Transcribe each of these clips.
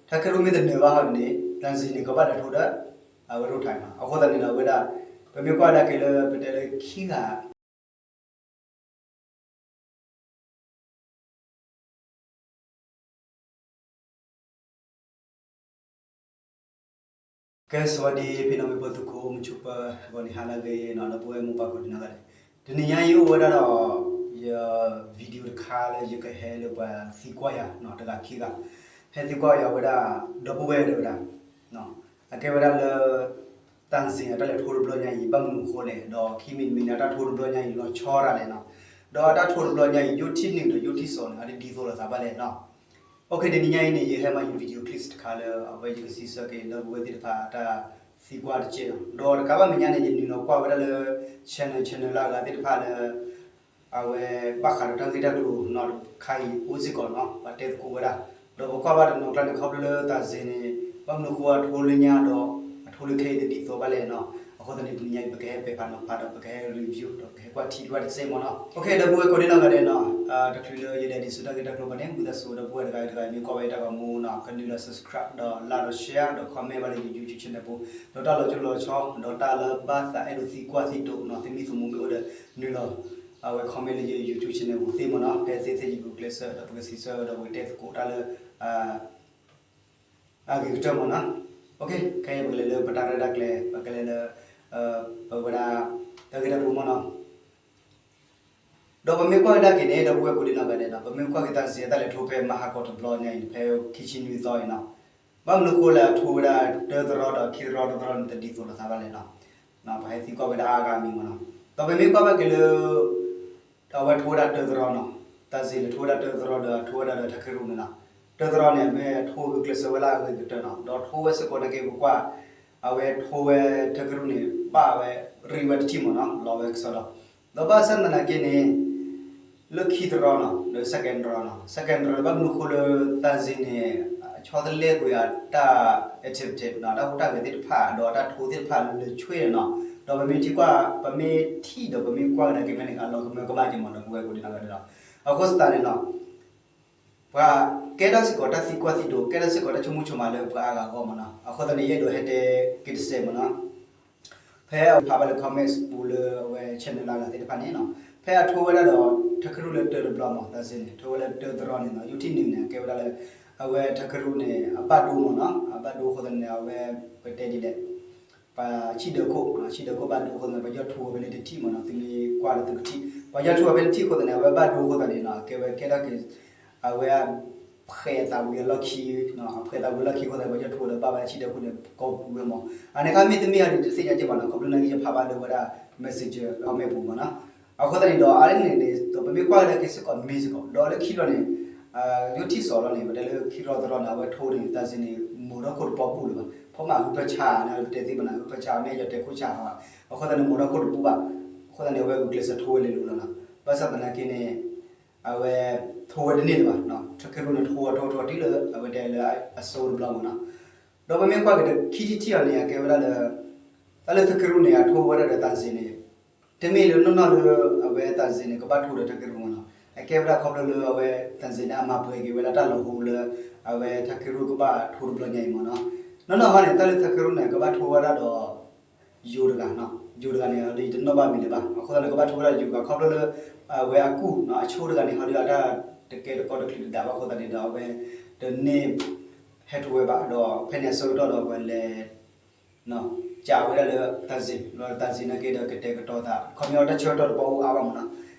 ထၢခ့ရူၣ်မ့ၢ်တနၢၤဘၣ်ဟီန့ၣ် သံစ့န့ၣ် ကဘၣ်လဲၤထိဒီး အဝဲရိၣ်ထၢၣ်နီၤ. အဃိသတးန့ၣ်ဒီး အဝဲဒၣ် ပမ့ၢ်ကွၢ်ဒၣ်က့ၤလၢ ပတဲလၢခံဂၤ ကဲ စဝၤဒီး ဖံနီၣ်မ့ၢ်ပိာ်သုးခိၣ် မုဆိပၢၤ ဂီၤနံၤဟါလၢအဂ့ၤနီၤ ဒီပုၢ်ဝဲၢ်မိၢ်ပၢ်ကိးဒံနီၢ်ဂၤဒဲး, တနံၤညါအံၤအိၣ်ဝဲဒၣ်ဒီး ယ video တခါလၢယကဟဲလၢပှၤသံကွၢ်ယၤနီၤ တဂၤခံဂၤ, ဟဲသံကွၢ်ယၤဝဲဒၣ် ဒီပုၢ်ဝဲၢ်တဲဝဲဒၣ် အကဲဝဲဒၣ်လၢ သံစ့အတၢ်လဲၤထိတဘျီညါအံၤ ဘၣ်မနုၤအဃိလဲၣ်, ဒီးခံမံၤတမံၤန့ၣ် အတၢ်ထိတဘျီညါအံၤလီၤဆီဒၣ်လဲၣ်နီၤ, ဒီးအတၢ်ထိတဘျီညါအံၤ ယိၣ်ထံၣ်နုာ်ဒီးယိၣ်ထံၣ်စီၤန့ၣ် အတဒ်သိးလိာ်သးဘၣ်လဲၣ်နီၤ. အိၣ်ခ့ တနံၤညါအံၤန့ၣ် ယဟဲမၤယ video clip တခါလၢ အဝဲယကစံးဆၢက့ၤ ဒီပုၢ်ဝဲၢ်သ့ၣ်တဖၣ်အတၢ်သံကွၢ်တက့ၢ်နီၤ, ဒီးတကးဘၣ်မဲာ်ညါန့ၣ် ယနုာ်လီၤကွၢ်ဝဲဒၣ်လၢ channel channel လၢအဂၤသ့ၣ်တဖၣ်လၢ အဝဲဘၣ်ဃးဒီးတၢ်ဂ့ၢ်တၢ်ကျိၤနီၤ တခါအံၤအိၣ်စ့ၢ်ကီးနီၤ ပှၤတဲသကိးဝဲဒၣ်, ဒီးပကွၢ်ဘၣ်တနီၤကျါန့ၣ် ခီဖျိလၢသံစ့န့ၣ် ဘၣ်မနုၤအဃိအထိလၢညါဒီး အထိလၢခဲအံၤတဒ်သိးဘၣ်လဲၣ်နီၤ, အဃိသတးန့ၣ် တနံၤညါအံၤ ပကဟဲပဲာ်ဖးနီၤဖးဒီး ပကဟဲ review ဒီးပကဟဲကွၢ်ထံကွၢ်တစဲးမ့ၢ်နီၤ. အိၣ်ခ့ ဒီပုၢ်ဝဲၢ်ကိးဒံနီၢ်ဂၤဒဲးနီၤ, တချုးလၢယလဲၤဒံးဆူတၢ်ဂ့ၢ်တၢ်ကျိၤဘၣ်န့ၣ် ဝံသးစူၤဒီပုၢ်ဝဲၢ်တဂၤအံၤတဂၤအံၤ မ့ၢ်ကွၢ်ဝဲတၢ်ဂီၤမူနီၤ ကနုာ်လီၤ subscribe ဒီး like ဒီး share ဒီး comment ဘၣ်လၢယ YouTube channel ပူၤ, ဒီးတၢ်လီၤကၠိလီၤဆီ ဒီးတၢ်လၢဘၣ်သးအဲၣ်ဒိးသံကွၢ်သံဒိးနီၤ သမံသမိးမ့ၢ်အိၣ်ဒီး နုာ်လီၤ အဝဲ comment လၢယ YouTube channel ပူၤသ့မ့ၢ်နီၤ, ဖဲသ့သ့ယကကျဲးစၢးဒီးပကစံးဆၢဒီးပကတဲသကိးတၢ်လၢ အဂ့ၤကတၢၢ်မ့ၢ်နီၤ. အိၣ်ခ့ ခဲအံၤပကလဲၤလၢပတၢ်ရဲၣ်တၢ်ကျဲၤ ပကလဲၤလၢ ပဝဲဒၣ် တၢ်ဂ့ၢ်တၢ်ကျိၤမ့ၢ်နီၤ. ဒီးပမ့ၢ်ကွၢ်ကဒါက့ၤန့ၣ် ဒီပုၢ်ဝဲၢ်ကိးဒံနီၢ်ဂၤဒဲးနီၤ ပမ့ၢ်ကွၢ်က့ၤသံစ့အတၢ်လဲၤထိဖဲမဟါကီးတဘျီညါအံၤ ဖဲခံဆံနွံသီအံၤနီၤ, ဘၣ်မနုၤအဃိလၢအထိဝဲဒၣ်တၢသရီဒီးခံသရီတသရီန့ၣ် တဒ်သိးလိာ်သးဘၣ်လဲၣ်နီၤ. ပဟဲသံကွၢ်ဝဲဒၣ်အါဂၤမံၤမ့ၢ်နီၤ. ဒီးပမ့ၢ်ကွၢ်ဘၣ်က့ၤလၢ အဝဲထိဝဲဒၣ်တၢသရီနီၤ, သံစ့န့ၣ်ထိဝဲဒၣ်တၢသရီဒီးထိဝဲဒၣ်ဒီးထၢခ့ရူၣ်န့ၣ်နီၤ. တၢသရီန့ၣ် အဝဲထိဂုာ်ကျဲးစၢးဝဲလၢအဂ့ၤကတၢၢ်နီၤ, ဒီးထိဝဲစ့ၢ်ကီးနာ်က့ ပကွၢ် အဝဲထိဝဲထၢခ့ရူၣ်န့ၣ် ဘၣ်ဝဲရံၣ်ဝဲတထံၣ်မ့ၢ်နီၤ လီၤဝဲကစီဒီး, ဒီးဘၣ်ဆၣ်သနာ်က့န့ၣ် လၢခံသရီနီၤ လၢ second သရီနီၤ second သရီ ဘၣ်မနုၤအဃိလၢသံစ့န့ၣ် ဆီတလဲကွံာ်အတၢ် activity နီၤ တၢ်ဟူးတၢ်ဂဲၤသ့ၣ်တဖၣ် ဒီးတၢ်ထိသ့ၣ်တဖၣ်လၢလၢာ်ဆှဲနီၤ, ဒီးပမ့ၢ်ထံၣ်ကွၢ် ပမ့ၢ်ထံၣ်ဒီးပမ့ၢ်ကွၢ်ကဒါက့ၤဖဲန့ၣ် အလီၤကမၢကမၣ်က့ၤမ့ၢ်ဒီပုၢ်ဝဲၢ်ကိးဒံနီၢ်ဂၤဒဲးလီၤ. အဃိသတးန့ၣ်နီၤ ပှၤကဲဒၣ်စ့ၢ်ကီးတၢ်သံကွၢ်သံဒိး ကဲဒၣ်စ့ၢ်ကီးတၢ်ဆိကမိၣ်ဆိကမးလၢပှၤအါဂၤအဂီၢ်မ့ၢ်နီၤ, အဃိသတးန့ၣ် ယအဲၣ်ဒိးဟဲတဲက့ၤတစဲးမ့ၢ်နီၤ. ဖဲအဖးဘၣ်လၢ comments ပူၤလၢအဝဲ channel လၢအဂၤသ့ၣ်တဖၣ်န့ၣ်နီၤ, ဖဲအထိဝဲဒၣ်ဒီး ထၢခရူၣ်လၢတၢတဘျီမ့ၢ် သံစ့န့ၣ် ထိဝဲလၢတၢသရီန့ၣ်နီၤ, ယိၣ်ထံၣ်နုာ်န့ၣ် အကဲဝဲဒၣ်လၢ အဝဲထၢခရူၣ်န့ၣ် အဘၣ်ဒိမ့ၢ်နီၤ, အဘၣ်ဒိအဃိသတးန့ၣ် အဝဲ ပတဲဒ်လဲၣ် ပှၤဆံၣ်ဒၢခိၣ် ဆံၣ်ဒၢခိၣ်ဘၣ်ဒိအဃိသတးန့ၣ် ပှၤယီၢ်ထူဝဲဖဲန့ၣ်တထံၣ်မ့ၢ်နီၤ, သုမ့ၢ်ကွၢ်ဒီးသုကထံၣ် ပှၤယီၢ်ထူဝဲဖဲန့ၣ်တထံၣ်အဃိသတးန့ၣ် အဝဲဘၣ်ဒိအဃိသတးန့ၣ်နီၤ အကဲဝဲကဲထီၣ်က့ၤ အဝဲ ဖှဲးအသးဝံၤအလီၢ်ခံ, အဖှဲးအသးဝံၤအလီၢ်ခံအဃိသတး ပှၤယီၢ်ထူဝဲဒီးဘၣ်ဝဲဆံၣ်ဒၢခိၣ်န့ၣ် ကိးပူၤဝဲမ့ၢ်, အန့ၣ်အခါမ့ၢ်တမ့ၢ်အီၤန့ၣ် တသ့ၣ်ညါက့ၤဘၣ်နီၤ, ခီဖျိန့ၣ်ယဖးဘၣ်လၢဝဲဒၣ် messenger comment ပူၤမ့ၢ်နီၤ, အဃိသတးန့ၣ်ဒီး အါန့ၣ်န့ၣ် ပမ့ၢ်ကွၢ်ကဒါက့ၤစ့ၢ်ကီးမ့ၢ်စ့ၢ်ကီး ဒီးလၢခံလီၤန့ၣ် ယိၣ်ထံၣ်စီၤလီၤန့ၣ် ပတဲလၢခံရီသရီန့ၣ် အဝဲထိန့ၣ် သံစ့န့ၣ် မိၢ်ဒီခိၣ်တပီပူၤလၢၤဘၣ်, ဖီမးဟုဖၢဆါန့ၣ် ပတဲသ့ၣ်မ့ၢ်နီၤ ဟုဖၢဆါအမ့ၢ်ယတဲခိၣ်ဆါဟီ, အဃိသတးန့ၣ် မိၢ်ဒီခိၣ်တပူၤဘၣ်, အဃိသတးန့ၣ် အဝဲဂုာ်ကျဲးစၢးထိဝဲလဲၤလိၤလီၤနီၤ, ဘၣ်ဆၣ်သနာ်က့န့ၣ် အဝဲ ထိဝဲတန့ၢ်လၢၤဘၣ်, ထၢခရူၣ်န့ၣ် ထိဝဲထိထိထံၣ်လၢ အဝဲတဲလၢအစိတဘျီမ့ၢ်နီၤ, ဒီးပမ့ၢ်ကွၢ်က့ၤဒီးခံထံၣ်ထံၣ်အီၤန့ၣ် အကဲဝဲဒၣ်လၢ တၢ်လၢထၢခရူၣ်န့ၣ် အထိဝဲဒၣ်ဒီးသံစ့န့ၣ် တမ့ၢ်လၢနီၢ်နီၢ်လၢ အဝဲသံစ့န့ၣ် ကဘၣ်ထိဒီးထၢခရူၣ်မ့ၢ်နီၤ, အကဲဝဲဒၣ်ခီဖျိလၢအဝဲသံစ့န့ၣ် အမၤပှဲၤက့ၤဝဲဒၣ်တၢ်လီၤဟိလၢ အဝဲထၢခရူၣ်ကဘၣ်ထိတဘျီညါအံၤမ့ၢ်နီၤ, နီၢ်နီၢ်ဟီန့ၣ် တၢ်လၢထၢခရူၣ်န့ၣ် ကဘၣ်ထိဝဲဒၣ်ဒီး ယိၤတဂၤနီၤ, ယိၤတဂၤန့ၣ် ဒီးယတနီၣ်ဘၣ်မံၤလၢၤဘၣ်, အဃိသတးန့ၣ် ကဘၣ်ထိဝဲဒၣ်ယိၤတဂၤ ခီဖျိလၢ အဝဲအကူၣ်နီၤ အဆိတဂၤန့ၣ် ဟီဒီးအတၢ်တကဲတကီတချုးတဒၣ်ဘၣ်အဃိသတးန့ၣ်ဒီး အဝဲတန့ၢ် ဟဲထိဝဲဘၣ်ဒီး ဖဲန့ၣ်အဆၢကတီၢ်ဒီး အဝဲလဲၤ ကးဝဲဒၣ်လၢသံစ့, ဒီးသံစ့နာ်က့ဒီးကတဲာ်ကတီၤသး ခီပညီတၢ်ဆၢကတီၢ်တပီၢ်အိၣ်အါဘၣ်မ့ၢ်နီၤ,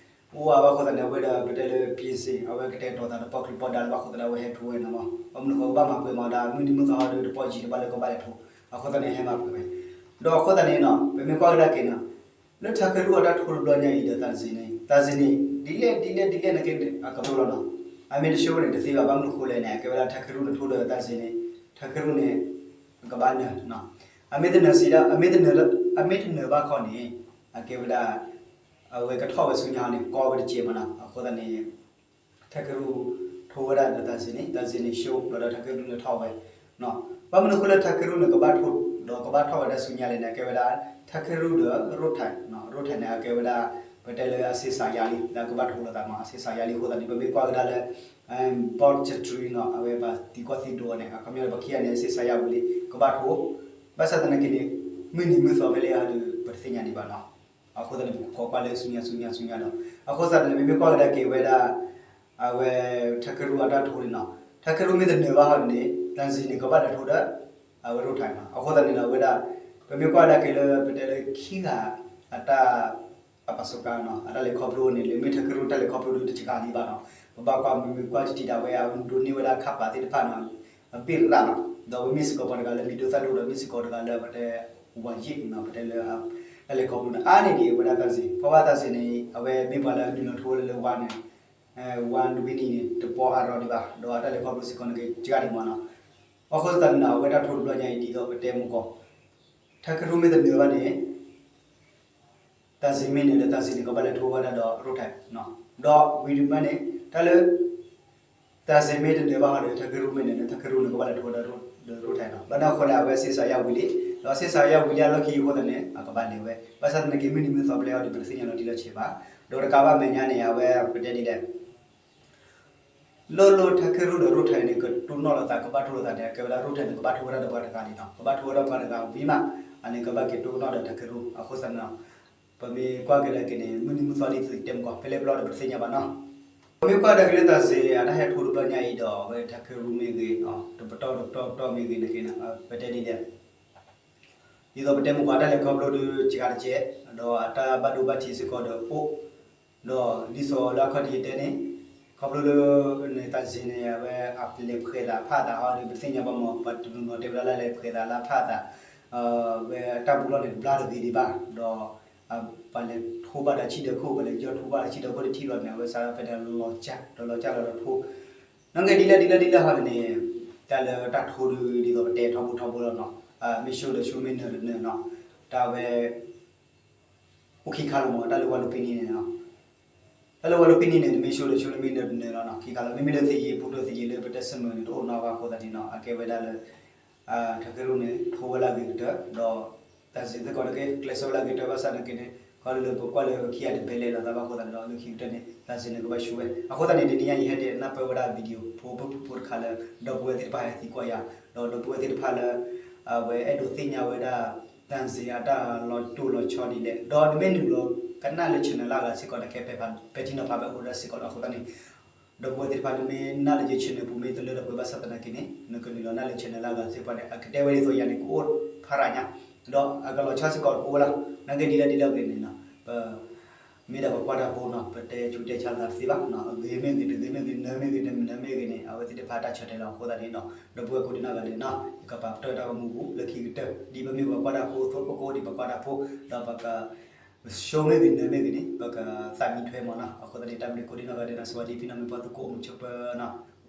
အိၣ်အါဘၣ်အဃိသတးန့ၣ် အဝဲဒီးပတဲလၢ ပြင်ဆင် အဝဲကတဲာ်ကတီၤသးတပီၢ်ချုးပီၢ်ဒါလၢၤဘၣ်အဃိသတးန့ၣ် အဝဲဟဲထိဝဲနီၤမး, ဘၣ်မနုၤဃိကဘၣ်မၤပှဲၤမးဒီး မုၢ်နံၤမုၢ်သီဟီဒီးတပီၢ်ယံၤတဘၣ်လၢကဘၣ်လဲၤထိ, အဃိသတးန့ၣ် ဟဲမၤပှဲၤဝဲ, ဒီးအဃိသတးန့ၣ်နီၤ ပမ့ၢ်ကွၢ်ကဒါက့ၤနီၤ လၢထၢခရူၣ်အတၢ်ထိတဘျီညါအံၤဒီးသံစ့န့ၣ် သံစ့န့ၣ် ဒ်လဲၣ်ဒ်လဲၣ်ဒ်လဲၣ်နာ်က့ အကတိၤလီၤနီၤ, အမ့ၢ်တဆိန့ၣ် တသ့ဘၣ် ဘၣ်မနုၤဃိလဲၣ်န့ၣ် အကဲဝဲဒၣ်ထၢခရူၣ်န့ၣ် ထိဒီးသံစ့န့ၣ် ထၢခရူၣ်န့ၣ် ကဘၣ်နၢၤ, အမ့ၢ်တနၢၤစံးဒၣ် အမ့ၢ်တနၢၤဘၣ်ခီန့ၣ် အကဲဝဲဒၣ် အဝဲကထီၣ်ဝဲဆူညါန့ၣ် ကီဝဲတစဲးမ့ၢ်နီၤ, အဃိသတးန့ၣ် ထၢခရူၣ်ထိဝဲဒၣ်ဒီးသံစ့န့ၣ် သံစ့န့ၣ် ဆိ ဒီးထၢခရူၣ်န့ၣ်ထီၣ်ဝဲ, ဘၣ်မနုၤဃိလၢထၢခရူၣ်န့ၣ် ကဘၣ်ထိ ဒီးကဘၣ်ထီၣ်ဝဲဒၣ်ဆူညါလဲၣ်န့ၣ် အကဲဝဲဒၣ် ထၢခရူၣ်ဒီးရိၣ်ထၢၣ်, ရိၣ်ထၢၣ်န့ၣ် အကဲဝဲဒၣ် ပတဲလၢအဆံးစၢ်ယါလံ လၢအကဘၣ်ထိလိာ်သးမး အဆံးစၢ်ယါလံအဃိသတးန့ၣ် ပမ့ၢ်ကွၢ်ကဒါလၢ ဘီၣ်တတြံနီၤ အဝဲပှၤသံကွၢ်သံဒိးန့ၣ် အခီပညီလၢပခံဂၤန့ၣ် အဆံးစၢ်ယါဝံၤလံ ကဘၣ်ထိ ဘၣ်ဆၣ်သနာ်က့န့ၣ် မုၢ်နံၤမုၢ်သီဖဲလဲၣ်အီၤဒီး ပတသ့ၣ်ညါဒံးဘၣ်နီၤ. အဃိသတးန့ၣ် ပကကိးကွၢ်လၢဆူညါဆူညါဆူညါဒီး အဃိသတးန့ၣ် ပမ့ၢ်ကွၢ်ကဒါက့ၤဝဲဒၣ် အဝဲ ထၢကရူၢ်အတၢ်ထိန့ၣ်နီၤ ထၢကရူၢ်မ့ၢ်တနၢၤဘၣ်ဟီန့ၣ် သးစ့ၤန့ၣ် ကဘၣ်လဲၤထိဒီး အဝဲရိၣ်ထးနီၤ. အဃိသတးန့ၣ်ဒီး အဝဲဒၣ် ပမ့ၢ်ကွၢ်ကဒါက့ၤလၢ ပတဲလၢခံဂၤအတၢ် အပာ်စကါနီၤ အတၢ်လဲၤခီဖျိန့ၣ် လၢမ့ၢ်ထၢကရူၢ်တၢ်လဲၤခီဖျိဒီးတစှၤလံဘၣ်နီၤ. ပဘၣ်ကွၢ်မ့မ့ၢ်ကွၢ်တံၢ်တံၢ်ဒၣ်ဝဲ အဝဲဒိးန့ၢ်ဝဲဒၣ်ခးပာ်သ့ၣ်တဖၣ်နီၤ အဘ့ၣ်ရးနီၤ ဒီးပမ့ၢ်စ့ၢ်ကီးပှၤတဂၤလၢမံၤဒိၣ်သၣ်ဒိၣ်ဒီး မ့ၢ်စ့ၢ်ကီးတဂၤလၢပတဲ ဝၤယံၣ်နီၤ ပတဲလၢ တၢ်လဲၤခီဖျိန့ၣ် အါန့ၢ်ဒံးဝဲဒၣ်သးစ့ၤ ဖဲဘၣ်သးစ့ၤန့ၣ် အဝဲမ့ၢ်ပှၤလၢအနုာ်လီၤထိဝဲလၢဝါန့ၣ် ဝါနဝံနံၤန့ၣ် တပီအါထီၣ်ဒံးဘၣ် ဒီးအတၢ်လဲၤခီဖျိစ့ၢ်ကီးန့ၣ်က့ၤစှၤဒံးမးနီၤ. အဃိသတးန့ၣ်နီၤ အဝဲတၢ်ထိတဘျီညါအံၤဒ်သိးပတဲမုၢ်ကီၢ် ထၢကရူၢ်မ့ၢ်တနၢၤဘၣ်န့ၣ် သးစ့ၤမ့ၢ်နၢၤဒီး သးစ့ၤန့ၣ် ကဘၣ်လဲၤထိဝဲဒၣ်ဒီးရိၣ်ထးနီၤ. ဒီးဝံၤဒံးဘၣ်န့ၣ် တၢ်လၢ သးစ့ၤမ့ၢ်တနၢၤဘၣ်ဟီဒီး ထၢကရူၢ်မ့ၢ်နၢၤန့ၣ် ထၢကရူၢ်န့ၣ် ကဘၣ်လဲၤထိဝဲဒၣ်ဒီးရိၣ်ထးနီၤ. ဘၣ်န့ၣ်အဃိန့ၣ် အဝဲဆံးစၢ်ယါဝံၤလံ ဒီးဆံးစၢ်ယါဝံၤလံအလီၢ်ခံအဃိသတးန့ၣ် အကဘၣ်လဲၤဝဲ ဘၣ်ဆၣ်သနာ်က့မုၢ်နံၤမုၢ်သီဖဲလဲၣ်အီၤဒီး ပတသ့ၣ်ညါလီၤတံၢ်လီၤဆဲးဘၣ်. ဒီးတကးဘၣ်မဲာ်ညါန့ၣ် အဝဲပတဲဒ်လဲၣ် လိၣ်လိၣ်ထၢကရူၢ်ဒီးရိၣ်ထးန့ၣ် ကတိၢ်နီၣ်လိာ်သး ကဘၣ်ထိလိာ်သးန့ၣ် အကဲဝဲဒၣ်ရိၣ်ထးန့ၣ် ကဘၣ်ထိဝဲဒၣ်ဒီးပှၤတဂၤန့ၣ်နီၤ ကဘၣ်ထိဝဲဒၣ်ပှၤတဂၤဝံၤမး အန့ၣ်ကဘၣ်က့ၤတိၢ်နီၣ်ဒီးထၢကရူၢ် အဃိသတးန့ၣ် ပမ့ၢ်ကွၢ်ကဒါက့ၤန့ၣ် မုၢ်နံၤမုၢ်သီဒ်သိးတဲမုၢ်ကီၢ် ဖဲလဲၣ်ပလီၢ်ဒီးပတသ့ၣ်ညါဘၣ်နီၤ. ပမ့ၢ်ကွၢ်ကဒါက့ၤလၢသးစ့ၤ အတၢ်ဟဲထိတဘျီညါအံၤဒီး အဝဲထၢကရူၢ်မ့ၢ်ဂ့ၤ တပတီၢ်တပတီၢ်တပတီၢ်မ့ၢ်ဂ့ၤန့ၣ်က့ၤ ပတဲဒ်လဲၣ် ဒ်သိးပတဲမုၢ်ကီၢ် အတၢ်လဲၤခီဖျိဒီးစှၤတကဲး ဒီးအတၢ်ဘၣ်ဒိဘၣ်ထံးစ့ၢ်ကီးဒီးအိၣ် ဒီးဒ်သိးလၢအခီၣ်ထံးယတဲန့ၣ် ခီဖျိလၢ န့ၣ်သးစ့ၤန့ၣ် အဝဲအလဲၤဖှဲးသးဖးသးဟီဒီး ပသ့ၣ်ညါဘၣ်မး ပှၤတနီၤနီၤတဲဝဲဒၣ်လၢလဲၤဖှဲးသးလၢဖးသး ဝဲတၢ်ဘူးလီၢ်န့ၣ် တဘျါတဂ့ၤဒံးဘၣ် ဒီး ပှၤလဲၤထိဘၣ်ဒီးဆံးဒီးခိၣ် ပှၤလဲၤယီၢ်ထိဘၣ်ဒီးဆံးဒီးခိၣ်တထံၣ်ဘၣ်န့ၣ် အဝဲစးဖဲန့ၣ်လီၤကၢ် ဒီးလီၤကၢ်လီၤဒီးထိ နကဲဒ်လဲၣ်ဒ်လဲၣ်ဒ်လဲၣ်ဟီန့ၣ် တၢ်လၢတၢ်ထိဒီးဒ်သိးပတဲထီဘိထီဘိလီၤနီၤ မ့ၢ် show ဒီး show မ့ၢ်နၢၤတနၢၤနီၤ တၢ်ဝဲ အိၣ်ခံခါလီၤမး တၢ်လၢဝဲလိပံနံၤန့ၣ်နီၤ တၢ်လၢဝဲလိပံနံၤန့ၣ် နမ့ၢ် show ဒီး show လၢမ့ၢ်နၢၤတနၢၤလီၤနီၤ ခံခါလီၤ မ့မ့ၢ်လၢသယံၤပူၤတသယံၤလၢပတဲစမၢၤန့ၣ် တအိၣ်နီၣ်ဘၣ်အဃိသတးန့ၣ်နီၤ အကဲဝဲဒၣ်လၢ ထၢကရူၢ်န့ၣ် ထိဝဲလၢအဂ့ၤကတၢၢ် ဒီး သးစ့ၤသ့ၣ်ကီးန့ၣ်က့ၤ ကျဲးစၢးဝဲလၢအဂ့ၤကတၢၢ် ဘၣ်ဆၣ်သနာ်က့န့ၣ် ခီလၢလၢပကွၢ်လၢပခံဂၤတဘဲလဲၣ်လီၤသးဘၣ်အဃိသတးန့ၣ်ဒီး လၢခံကတၢၢ်န့ၣ် သးစ့ၤန့ၣ် ကဘၣ် show ဝဲ အဃိသတးန့ၣ် တနံၤညါယဟဲတဲနၢ်ပၢၢ်ဝဲဒၣ် video ဖိဖုၣ်ဖိတခါလၢ ဒီပုၢ်ဝဲၢ်သ့ၣ်တဖၣ်ဟဲသံကွၢ်ယၤ ဒီးဒီပုၢ်ဝဲၢ်သ့ၣ်တဖၣ်လၢ အဝဲအဲၣ်ဒိးသ့ၣ်ညါဝဲဒၣ် သးစ့ၤအတၢ်လီၤတိၢ်လီၤဆီဒ်လဲၣ် ဒီးနမ့ၢ်နုာ်လီၤကနၣ်လၢ channel လၢအဂၤစ့ၢ်ကီးန့ၣ် ကဲပဲာ်ဖးပဲာ်ထံနီၤဖးပဲအိၣ်ဝဲဒၣ်စ့ၢ်ကီးလီၤ အဃိသတးန့ၣ် ဒီပုၢ်ဝဲၢ်သ့ၣ်တဖၣ် နမ့ၢ်နၢ်လၢယ channel ပူၤမ့ၢ်တလၢဒီးပှဲၤဘၣ်ဆၣ်သနာ်က့န့ၣ် နကနုာ်လီၤနၢ်လၢ channel လၢအဂၤစ့ၢ်ကီးန့ၣ် အကတဲဝဲဒ်သိးယၤန့ၣ် ကအိၣ်ဖးရၤညါ ဒီးအကလီၤဆီစ့ၢ်ကီးအိၣ်ဝဲလီၤ နကဲဒ်လဲၣ်ဒ်လဲၣ်ဂ့ၤန့ၣ်နီၤ ပ မ့ၢ်ဒၣ်ပှၤကွၢ်တၢ်ဖိနီၤ ပတဲဆူးတဲဆါလိာ်သးတသ့ဘၣ်နီၤ အဂ့ၤမ့ၢ်ဂ့ၤ တဂ့ၤမ့ၢ်ဂ့ၤ နၢၤမ့ၢ်ဂ့ၤ တနၢၤမ့ၢ်ဂ့ၤန့ၣ် အဝဲသ့ၣ်တဖၣ်တၢ်ဆၢတဲာ်လီၤအဃိသတးန့ၣ်နီၤ ဒီပုၢ်ဝဲၢ်ကိးဒံနီၢ်ဂၤဒဲးနီၤ ယကပာ်ပတၢၢ်တၢ်ဂီၤမူပူၤ လၢခံကတၢၢ် ဒ်ပမ့ၢ်ပှၤကွၢ်တၢ်ဖိအသိး ပကအိၣ်ဒံးပှၤကွၢ်တၢ်ဖိ ဒီးပက show မ့ၢ်ဂ့ၤ နၢၤမ့ၢ်ဂ့ၤန့ၣ် ပကသးမံထွဲမးနီၤ အဃိသတးန့ၣ် တၢ်ဘျုးကိးဒံနီၢ်ဂၤဒဲးနီၤ စဝၤဒံဖံနီၤ မ့ၢ်ပှၤသကိးမုာ်ဆိးပၢၤနီၤ